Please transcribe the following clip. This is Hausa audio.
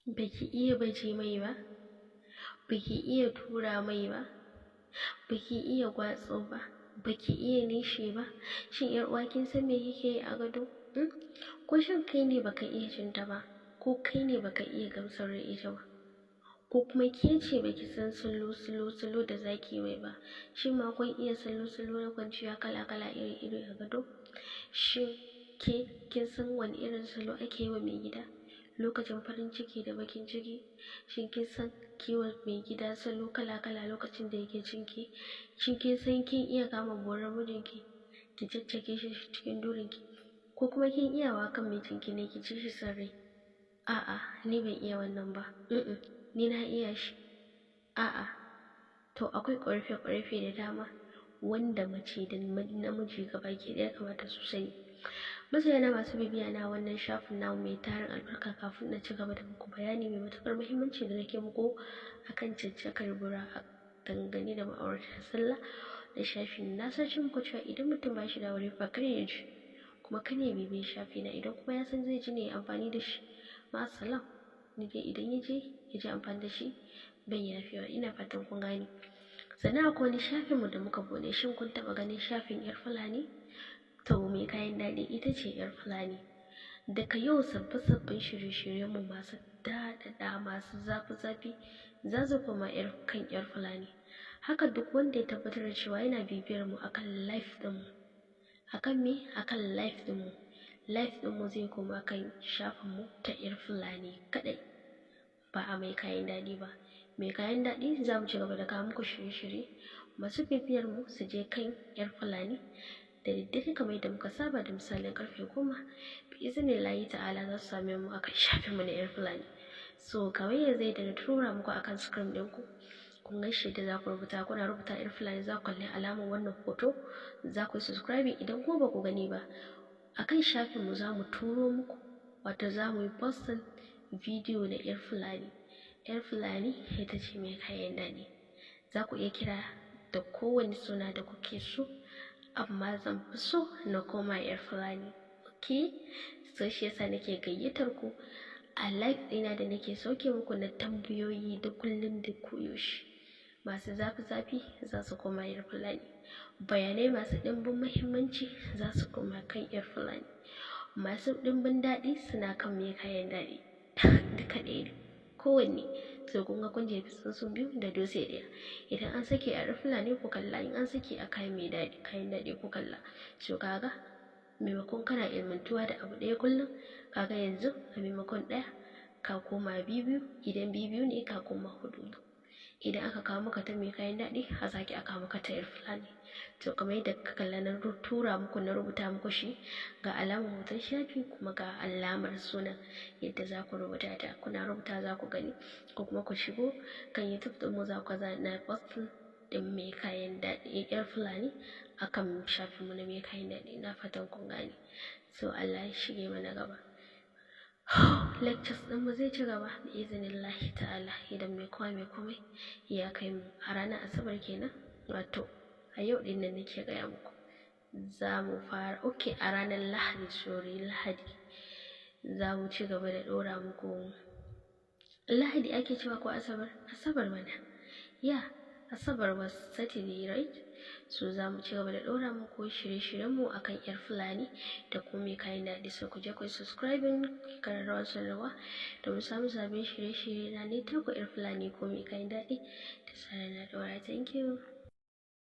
Baki iya baje mai ba, baki iya tura mai ba, baki iya gwatso ba, baki iya nishi ba. Shin 'yar uwa kin san me kike yi a gado? Hmm? Ko shin kai ne baka iya cinta ba, ko kai ne baka iya gamsar da ita ba, ko kuma ke ce baki san salo salo salo da zaki mai ba? Shin ma kun iya salo salo na kwanciya kala kala iri iri a gado? Shin ke kin san wani irin salo ake yi wa mai gida lokacin farin ciki da bakin ciki? Shin kin san kiwon mai gida salo kala kala lokacin da yake cinki? Shin kin san kin iya kama borar mijinki ki caccake shi cikin durinki? Ko kuma kin iya wa kan mijinki ne ki ci shi sarrai? A'a, ni ban iya wannan ba. Ni na iya shi. A'a. To akwai ƙorafe-ƙorafe da dama wanda mace da namiji gabaki ɗaya kamata su sani. Masoyana masu bibiya na wannan shafin namu mai tarin albarka, kafin na ci gaba da muku bayani mai matuƙar muhimmanci da nake muku akan caccakar bura dangane da ma'aurata sallah da shafin, na sace muku cewa idan mutum ba shi da aure fa kar ya ji, kuma kar ya bibiyi shafi na. Idan kuma ya san zai ji ne ya amfani da shi, ma'assalam. Ni dai idan ya je ya ji amfani da shi, ban yafewa. Ina fatan kun gane. Sannan akwai wani shafin mu da muka buɗe. Shin kun taɓa ganin shafin 'Yar Fulani? To mai kayan daɗi ita ce 'Yar Fulani. Daga yau sabbin shirye-shiryen mu masu daɗaɗa, masu zafi-zafi za su koma kan 'Yar Fulani. Haka duk wanda ya tabbatar da cewa yana bibiyar mu akan live ɗin mu, akan me? Akan live ɗin mu. Live ɗin mu zai koma kan shafin mu ta 'Yar Fulani kaɗai, ba a mai kayan daɗi ba. Mai kayan daɗi za mu ci gaba da kawo muku shirye-shirye. Masu bibiyar mu su je kan 'Yar Fulani da daddare kamar yadda muka saba, da misalin karfe 10, bi iznillahi ta'ala za su same mu akan shafin mu na 'Yar Fulani. So kamar yanzu yadda na tura muku akan screen ɗinku, kun ga shi da za ku rubuta. Kuna rubuta 'Yar Fulani za ku kalli alamar wannan hoto, za ku yi subscribing. Idan kuma ba ku gani ba, akan shafin mu za mu turo muku, wato za mu yi posting bidiyo na 'Yar Fulani. 'Yar Fulani ita ce mai kayan daɗi. Za ku iya kira da kowane suna da kuke so, amma zan fi so na koma 'Yar Fulani. Okay? So shi yasa nake gayyatar ku a live ɗina da nake sauke muku na tambayoyi da kullum da koyaushe. Masu zafi-zafi za su koma 'Yar Fulani. Bayanai masu ɗimbin muhimmanci za su koma kan 'Yar Fulani. Masu ɗimbin daɗi suna kan mai kayan daɗi. Duka ɗaya ne. Kowanne. So kun ga kun jefi tsuntsu biyu da dutse ɗaya. Idan an sake a 'Yar Fulani ku kalla, in an sake a kayan mai daɗi, kayan daɗi ku kalla. So kaga maimakon kana ilmantuwa da abu ɗaya kullum, kaga yanzu a maimakon ɗaya ka koma biyu, idan biyu ne ka koma huɗu. Idan aka kawo maka ta mai kayan daɗi, a sake aka kawo maka ta 'Yar Fulani. To kamar yadda kuka kalla na tura muku, na rubuta muku shi, ga alamar hoton shafi kuma ga alamar sunan yadda za ku rubuta ta. Kuna rubuta za ku gani, ko kuma ku shigo kan YouTube ɗin mu za ku ga na posting ɗin mai kayan daɗi, 'Yar Fulani, akan shafin mu na mai kayan daɗi. Ina fatan kun gane. So Allah ya shige mana gaba. Lectures ɗin mu zai ci gaba bi iznillahi ta'ala idan mai kowa mai komai ya kai mu a ranar Asabar kenan, wato a yau ɗin nan nake gaya muku za mu fara. Okay, a ranar Lahadi, sorry, Lahadi za mu ci gaba da ɗora muku. Lahadi ake cewa ko Asabar? Asabar mana. Yeah, Asabar was Saturday, right? So za mu ci gaba da ɗora muku shirye-shiryenmu akan 'Yar Fulani da kuma mai kayan daɗi. So ku je ku yi subscribing, ƙararrawar sanarwa domin samun sabbin shirye-shirye na. Ni taku 'Yar Fulani ko mai kayan daɗi da zarar na ɗora. Thank you.